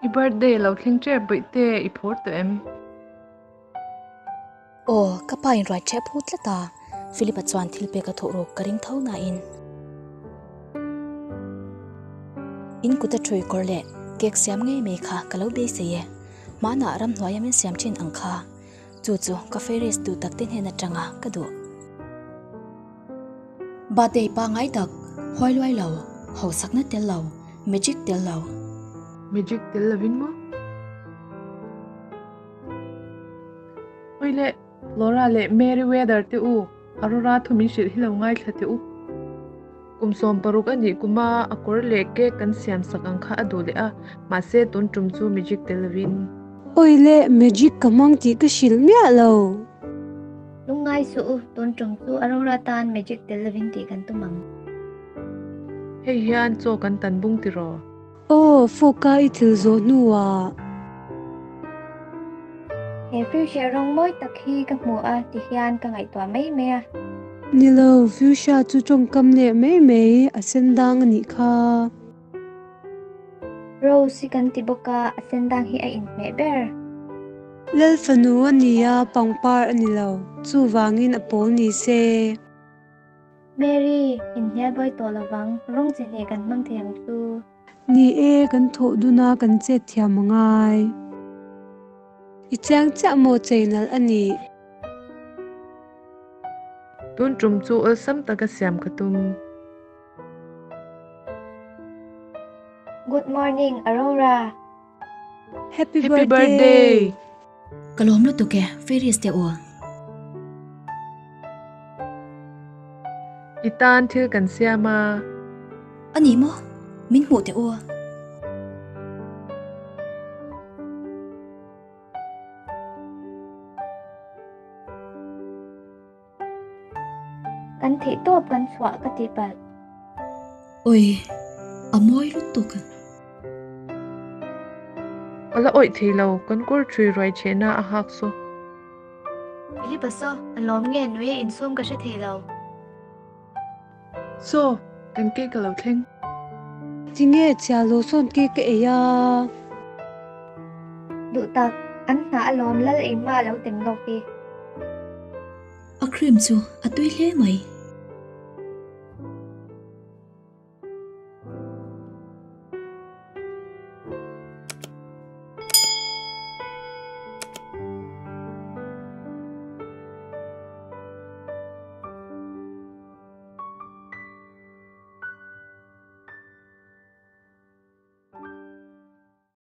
I birthday lo thleng ṭep bawihte i phur tawh em? Aw, ka pa in ruai ṭhep hu tlat a, Philip-a chuan thil pek a thawh ruk ka ring tho nain. In kut a ṭhui kawr leh cake siam ngei mai kha ka lo beisei e. Hmanah ramhnuaia min siam ṭhin ang kha. Chu chu ka fairies duh tak te hnen aṭanga ka duh. Birthday pangngai tak, huai luai lo, hausakna tel lo, magic tel lo. Magic tel lovin maw? Oi le, Flora leh Merryweather te u, Aurora thu min hrilh hi lo ngaithla teh u. Kum 60 a nih kuma a kawr leh cake kan siam sak ang kha a duh leh a, mahse tun tum chu magic tel lovin. Oi le, magic ka hmang tih ka hrilh miah lo. Lungngai suh u, tun tum chu Aurora tan magic tel lovin tih kan tum ang. Hei hian chaw kan tan bung tiraw? Aw, fork-a i thil zawh hnuah. He fuchsia rawng mawi tak hi ka hmu a ti hian ka ngaihtuah mai mai a. Ni lo, fuchsia chu tawngkam leh mai mai, a sen dang a nih kha. Rose hi kan ti bawk a, a sen dang hi a inhmeh ber. Lal fanu a ni a, pangpar a ni lo, chuvangin a pawl ni se. Mary, inhnial bawi tawh lovang, rawng chi hnih kan hmang thei ang chu. Ni e, kan thawh dun a, kan chet thiam a ngai. I chiang chiah maw chei nalh a nih? Tun tum chu awlsam taka siam ka tum. Good morning Aurora. Happy birthday. Ka lawm lutuk e, Fairies te u. I tan thil kan siam a. A ni maw? Min hmuh teh u. Kan theih tawp kan chhuah ka ti palh. Oi, a mawi lutuk. Ka la awih thei lo, kan kawr thui ruai chhehna a hak saw. Philip-a saw, a lawm nge nui a insum ka hre thei lo. Saw, kan cake a lo thleng. Tinge chhia lo sawn cake ka ei a? Duh tak, an hna alawm lal ei hma a lo tem lawk hi. A cream chu a tui hle mai.